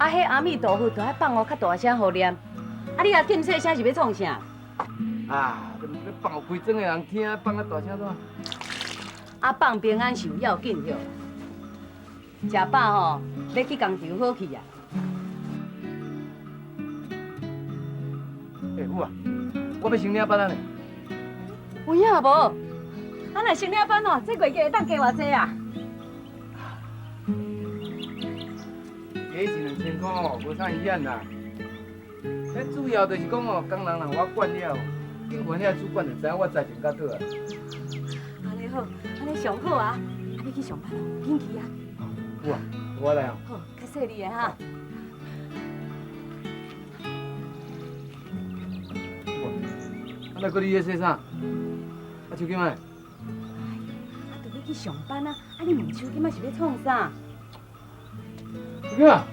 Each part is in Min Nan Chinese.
啊，彼阿彌陀佛就愛放予較大聲予念。啊，你若禁細聲是欲創啥？啊，你放予規庄的人聽，放較大聲怎？啊，放平安是有要緊著。食飽吼，欲去工廠好去啊。欸，母啊，我欲先領班啊呢。有影無？啊，若先領班哦，這月會當加偌濟啊？加一兩千箍哦，無啥影響啦。彼主要就是講哦，工人人我管了，警官遐主管就知影我才情較倒啊。按呢好，按呢上好啊！啊，欲去上班哦，緊去啊！有啊，我來哦。好，較細膩的哈。啊，那閣你咧說啥？啊，手機賣。啊，就欲去上班啊！啊，你問手機仔是欲創啥？手機啊，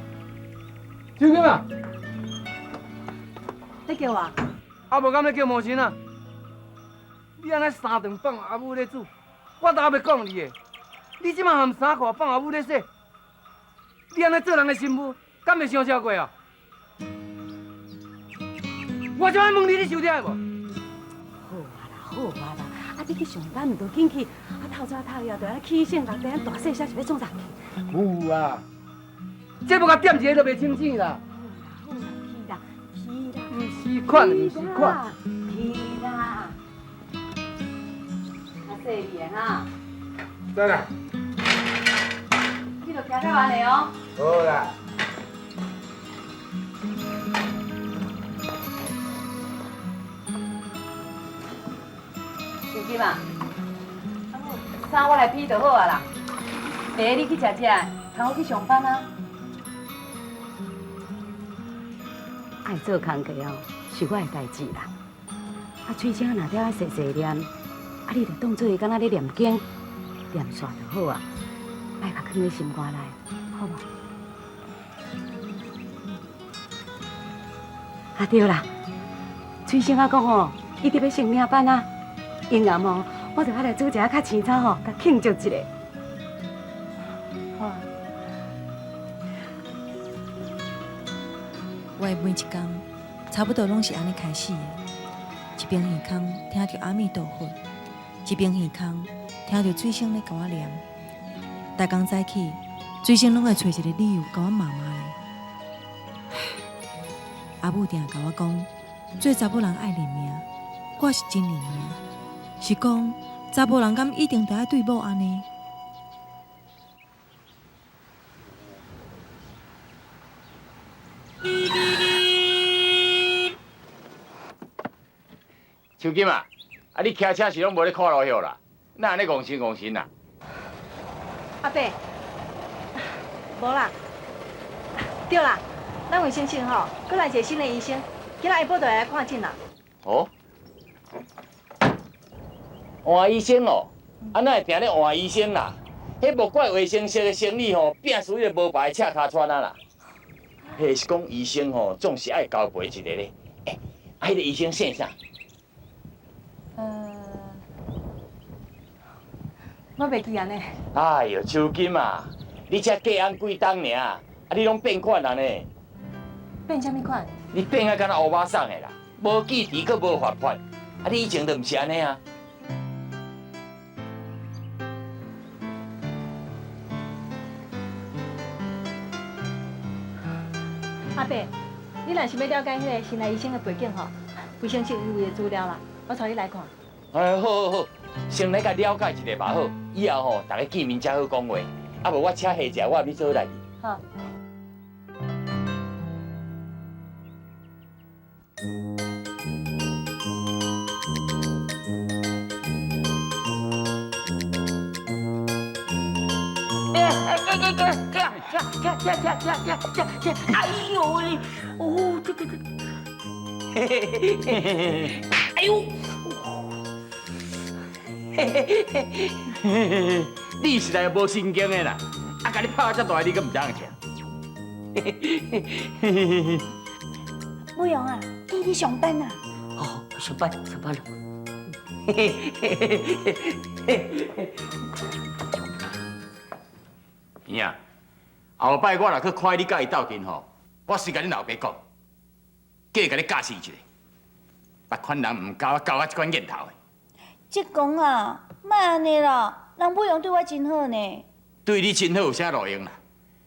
手機啊！你叫我？啊，無敢咧叫魔神啊！你按呢三頓放阿母咧煮，我都猶未講你的。你這馬含衫褲放阿母咧洗，你按呢做人的新婦，敢袂傷超過啊？我這擺問你，你收聽無？好啊啦，好啊啦，啊你去上班毋著緊去，啊透早透夜就愛起醒落地，大細聲是欲創啥去？有啊，這無共點一个都袂清醒啦。好啦，去啦，去啦。毋是款，毋是款。去啦，較細膩的哈。知啦。你就徛到按呢哦。好啦。小金啊，衫我來披就好啊啦。茶你去食食，通好去上班啊。愛做工課哦，是我的代誌啦。啊，喙聲若了愛細細念，啊，你就當做伊敢若咧念經、念煞就好啊，莫共囥咧心肝內，好無？啊對啦，翠生仔講吼，伊著欲先領班啊，閒吼，我就愛來煮一下較青草吼，共慶祝一下。好啊。我的每一工，差不多攏是按呢開始的。一邊耳空聽著阿彌陀佛，一邊耳空聽著水星咧共我念。逐工早起，水星攏會揣一个理由共我罵罵咧。阿母定共我講，做查某人愛認命，我是真認命。是講查某人敢一定著愛對某按呢？秋金啊，啊你騎車是攏無咧看路歇啦？哪按呢戇神戇神啊？阿伯，無啦，對啦，咱衛生室吼，閣來一个新的醫生，今仔下晡就會來看診啦。哦，換醫生哦，啊哪會定咧換醫生啦？彼莫怪衛生室的生理吼，摒除彼个無牌赤跤穿啊啦。彼是講醫生吼，總是愛交陪一个咧。欸，啊，彼个醫生姓啥？我袂記按呢。哎喲，秋金啊，你才嫁翁幾冬爾，啊你攏變款啊呢？變啥物款？你變啊敢若烏巴桑的啦，無記憶，閣無活潑，啊你以前就毋是按呢啊？阿伯，你若是欲了解彼个新來醫生的背景吼，衛生室有伊的資料啦，我帶你來看。哎，好好好，先來共了解一下嘛好，以後吼，逐家見面才好講話。啊無我請下食，我欲做來去。好。哎呦喂！哦，這這這，嘿嘿嘿嘿嘿，哎呦！嘿嘿嘿嘿嘿，你實在無神經的啦！啊，共你拍遮大，你閣毋知影聽？嘿嘿嘿嘿嘿。慕容啊，弟弟上班啦。哦，上班上班了。嘿嘿嘿嘿嘿嘿。圆仔，後擺我若閣看你佮伊鬥陣吼，我先共恁老爸讲，计共你教示一下，别款人毋教我教我这款念头的。叔公啊，莫按呢啦，人武勇对我真好呢。对你真好有啥路用啦？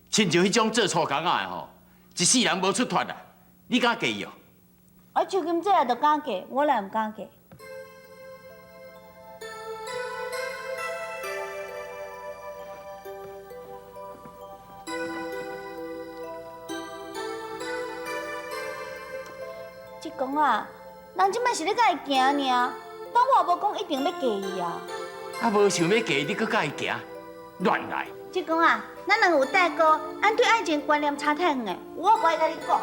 亲像彼种做粗工仔的吼，一世人无出脱啦，你敢嫁伊哦？啊，秋金姐也著敢嫁，我哪毋敢嫁？叔公啊，人这摆是咧佮伊行尔，但我也无讲一定欲嫁伊啊。啊，无想欲嫁，你阁佮伊行，乱来！叔公啊，咱两个有代沟，咱对爱情观念差太远的，我无爱佮你讲。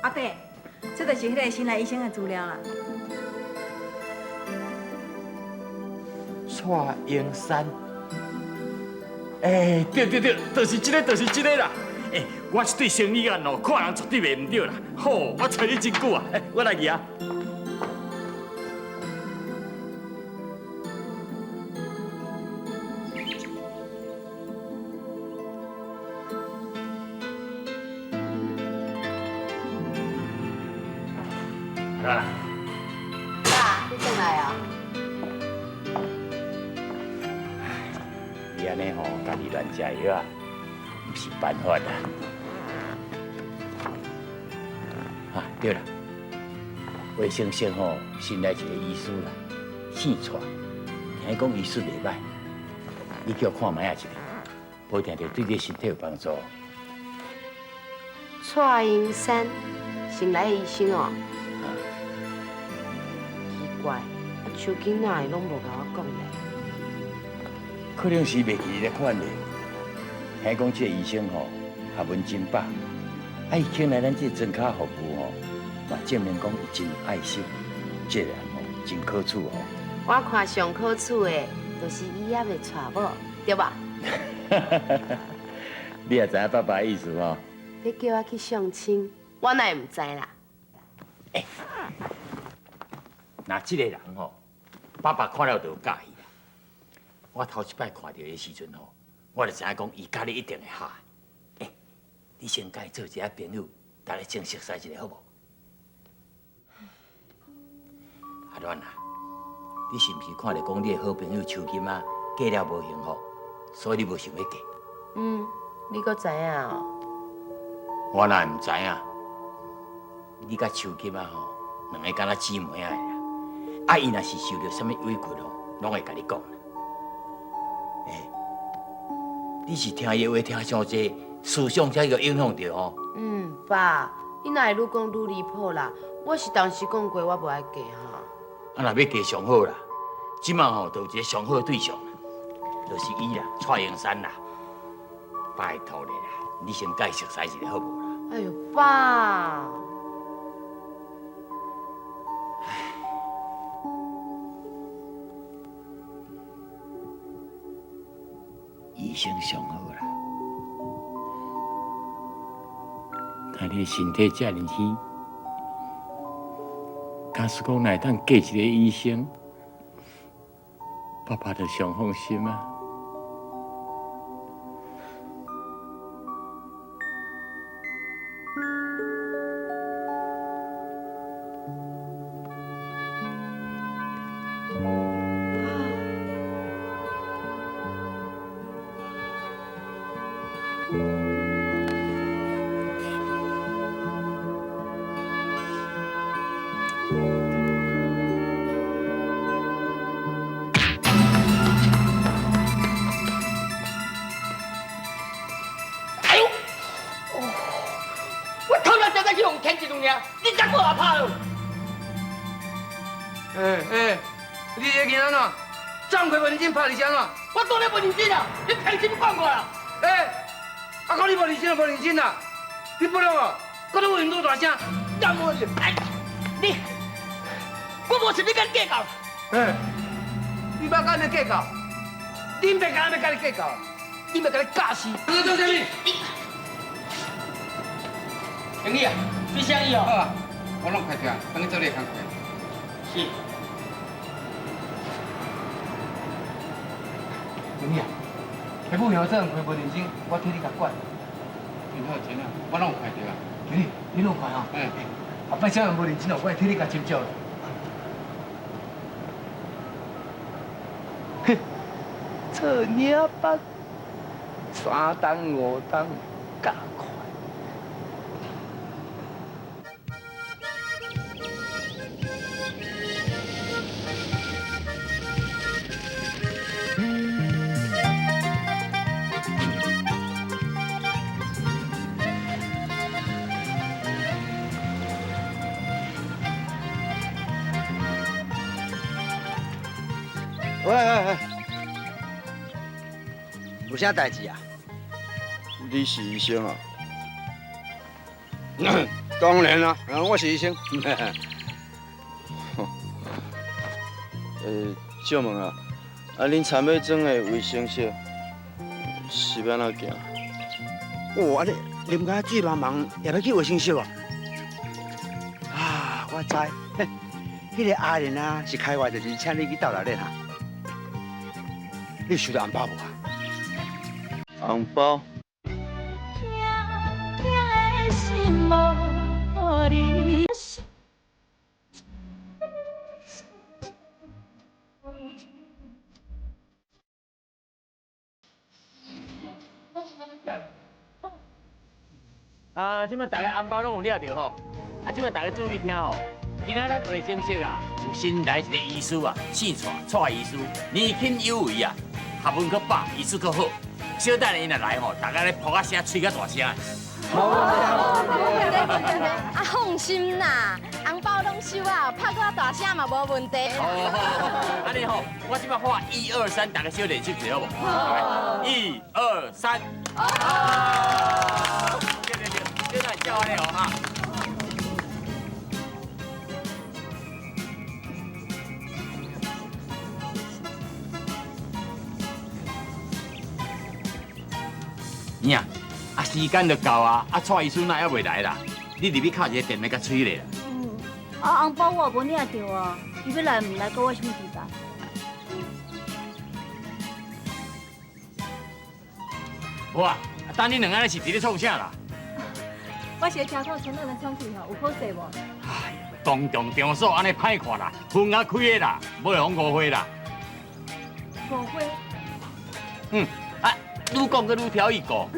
阿伯，这就是彼个新来医生的资料啦。蔡英山，欸，对对对，就是这个，就是这个啦。欸，我是对生理眼哦，看人绝对袂毋对啦。好，我揣你真久啊，欸，我来去啊。爸，你转来啊？你按呢吼，家己乱食药啊，毋是办法啦。啊，对啦，卫生室吼新来一个医师啦，姓蔡，听讲医术袂歹，你叫看觅仔一下，无定著对你身体有帮助。蔡英山，新来的医生哦。奇怪，啊，秋金哪会拢无共我讲咧？可能是袂记得这款咧。听讲这个医生吼，学问真饱，啊，伊肯来咱这个专科服务吼，嘛证明讲伊真有爱心，这个人吼真可取哦。我看上可取的，就是伊犹未娶某，对吧？你也知影爸爸的意思吼？你叫我去相亲，我哪会毋知啦？欸，那这个人吼，爸爸看了就有佮意啦。我头一摆看到伊的时阵吼，我就知影讲伊佮你一定会合。欸，你先佮伊做一下朋友，大家先熟似一下好无？阿鸾啊，你是毋是看著讲你的好朋友秋金啊嫁了无幸福，所以你无想欲嫁？嗯，你阁知影哦？我哪会毋知影？你佮秋金啊吼，两个敢若姊妹仔的啦。啊，伊若是受著啥物委屈吼，拢会共你讲啦。欸，你是听伊的话听伤济，思想才去影响著吼。嗯，爸，你哪会愈讲愈离谱啦？我是当时讲过，我无爱嫁哈。啊，若欲嫁上好啦，这马吼就有一个上好的对象啦，就是伊啦，蔡英山啦。拜托你啦，你先佮伊熟似一下好无啦？哎呦，爸！医生上好啦，但你身体遮尔虚，假使讲若会当嫁一个医生，爸爸就上放心啊。你这个囡仔，怎开无认真拍你是按怎？我当然无认真啊！你凭什么管我啦？欸，啊，讲你无认真就无认真啦！你不了哦，搁咧问愈大声，干我你！哎，你，我无想欲佮你计较。欸，你莫佮伊计较，恁爸敢欲佮你计较，恁爸共你教死。你做啥物？经理啊，你啥意哦？好啊，我拢开车，等你做你的工课。是。经理啊，彼母校这样开无认真，我替你共管。真好真好，我攏有看著啊。你你攏有看哦？嗯。后擺啥人無認真哦，我會替你共斟酌。哼，做領班，三冬五冬共款。喂喂喂，有啥代志啊？你是医生啊？当然啦，我是医生。借问啊，啊，恁田尾庄的卫生室是欲按怎行？哦，啊你啉甲醉茫茫，也欲去卫生室哦？啊，我知，彼个阿莲啊，是开偌济钱请你去斗热哈？你收到红包无啊？红包？啊，這擺大家紅包攏有領著吼，啊，這擺大家注意聽吼，今仔咱衛生室啊，有新來一个醫師啊，姓蔡，蔡醫師，年輕有為啊，學問閣飽，醫術閣好。小等下伊若來吼，大家咧噗仔聲，喙較大聲。啊，放心啦，紅包攏收啊，拍閣較大聲嘛無問題。哦，按呢吼，我這擺喊一二三，大家小練習一下好無？來，一二三。對對對，小等叫按呢哦哈。娘，啊時間就到啊，啊蔡醫師哪還未來啦？你入去敲一个電話共催咧啦。嗯，啊紅包我也無領著啊，伊欲來毋來，關我啥物代志？無啊，等恁兩个是佇咧創啥啦？我是咧聽看村長的喘氣吼，有好勢無？哎呀，公共場所按呢歹看啦，門仔開的啦，無會予誤會啦。誤會？嗯，啊，愈講閣愈挑伊顧。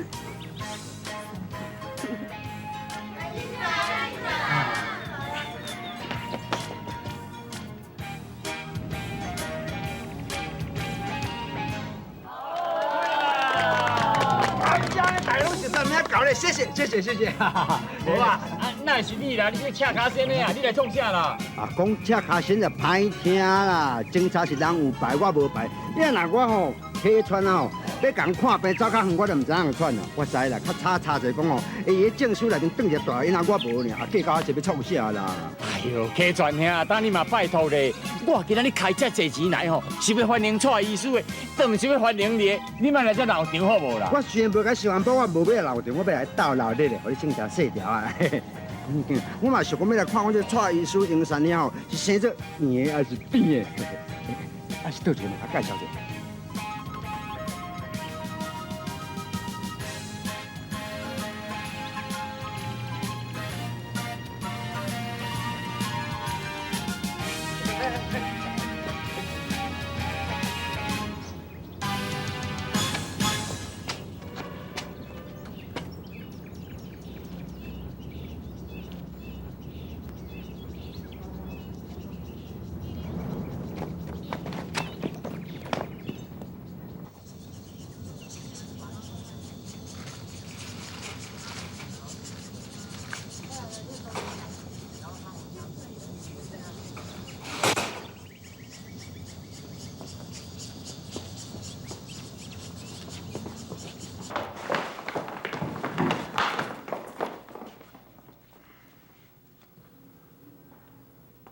謝謝謝謝謝謝，無啊，啊那是你啦，你這赤跤仙的啊，你來創啥啦？啊，講赤跤仙就歹聽啦，警察是人有牌，我無牌。你若我吼客串啊吼，欲共看病走較遠，我就毋知影喘啦。我知啦，較早查者講吼，伊个證書內面轉一個大印啊，我無爾，啊計較這欲創啥啦？哎呦，客串兄，等你嘛拜託咧，我今仔日開遮濟錢來吼，是欲歡迎蔡醫師的，倒毋是欲歡迎你的，你莫來遮鬧場好無啦？我雖然無共收紅包，我無欲來鬧場，我欲來鬥鬧熱咧，予你穿條細條啊！我嘛想講欲來看阮這蔡醫師榮山了後，是生做圓的還是扁的？啊是佗一个嘛？介紹者。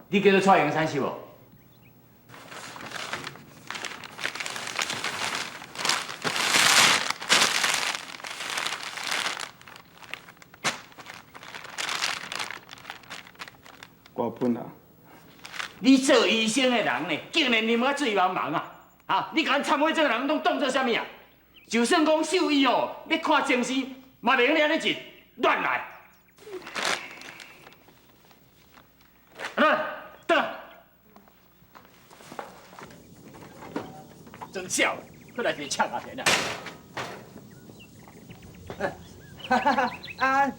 你叫做蔡榮山是無？我本啊。你做醫生的人呢，竟然啉甲醉茫茫啊！啊，你共咱參會這個人攏當做啥物啊？就算講獸醫哦，欲看精神，嘛袂用你按呢进，乱来！来，转来。真痟，阁来一个赤阿田啊！哈哈啊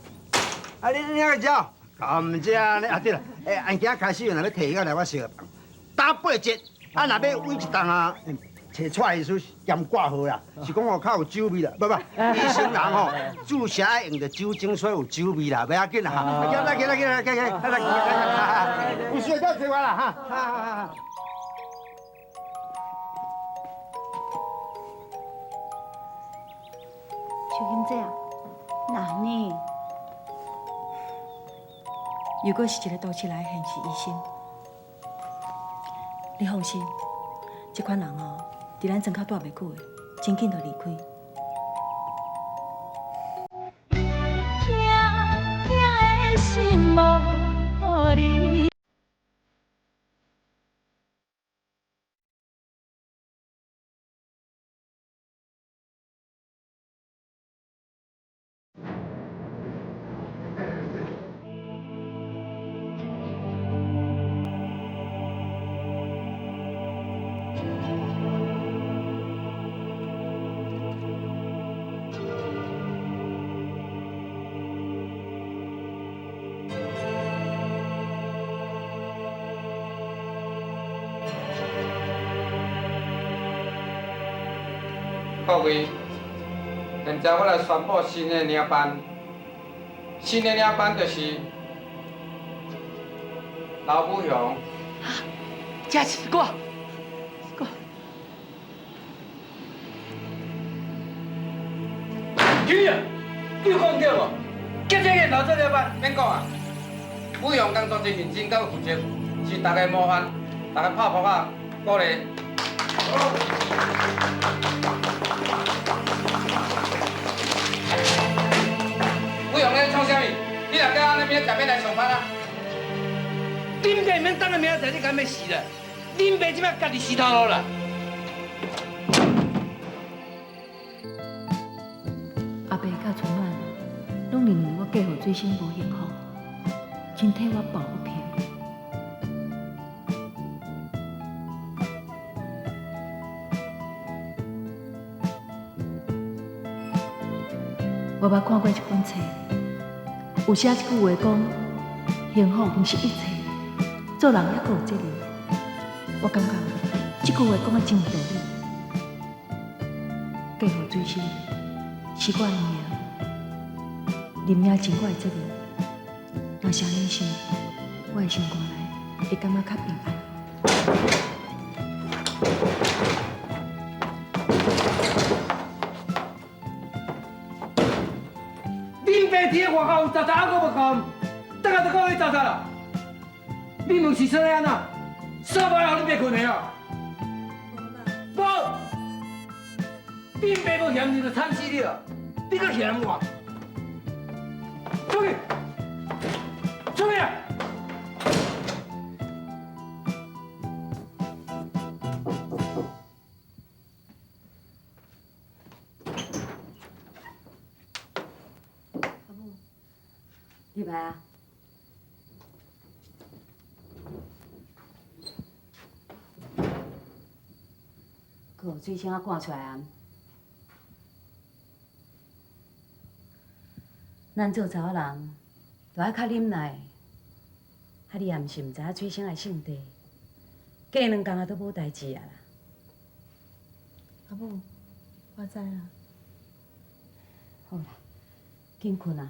啊！你你遐个走？敢这呢？啊对啦，欸，按今开始若欲提药来，我相帮。打8折，啊若欲稳一档啊，找蔡医师兼挂号啦，是讲哦较有酒味啦，不不，医生人吼注射爱用著酒精，所以有酒味啦，袂要紧啦哈。来来来来来来来来，有事再找我啦哈。哈哈哈。秋金姐啊，哪呢？又阁是一个都市来的现实医生。你放心，这款人哦，伫咱庄跤蹛袂久的，真紧就离开。疼疼的心无你。各位，现在我来宣布新的领班。新的领班就是刘武雄。这是我，我。你啊，你有讲对无？叫这个老做领班，免讲啊。武雄工作真认真，佮负责，是大家模范，大家拍拍拍鼓励。武雄，你咧创啥物？你若阁按呢，明仔载欲来上班啊？恁爸免等到明仔载，你敢欲死啦？恁爸这摆家己死头路啦！阿爸佮春暖拢认为我嫁予水星无幸福，真替我抱不平。我捌看过一本册，有写一句话讲：幸福毋是一切，做人犹阁有责任。我感觉这句话讲得真有道理。嫁予水星是我的命，认命尽我的责任。若是按呢想，我的心肝内会感觉较平安。恁爸伫外口有杂杂，还阁无看，等下就讲彼杂杂啦。你问是啥按怎？啥摆予恁爸困的啊？无，恁爸无嫌你就惨死你啊！你阁嫌我？出去！出去啊！阿母，入来啊！阁予水星仔赶出来啊！咱做查某人，就爱较忍耐。啊，你也毋是毋知影水星的性地，过两工啊都无代志啊啦。阿母，我知啦。好啦，紧睏啊。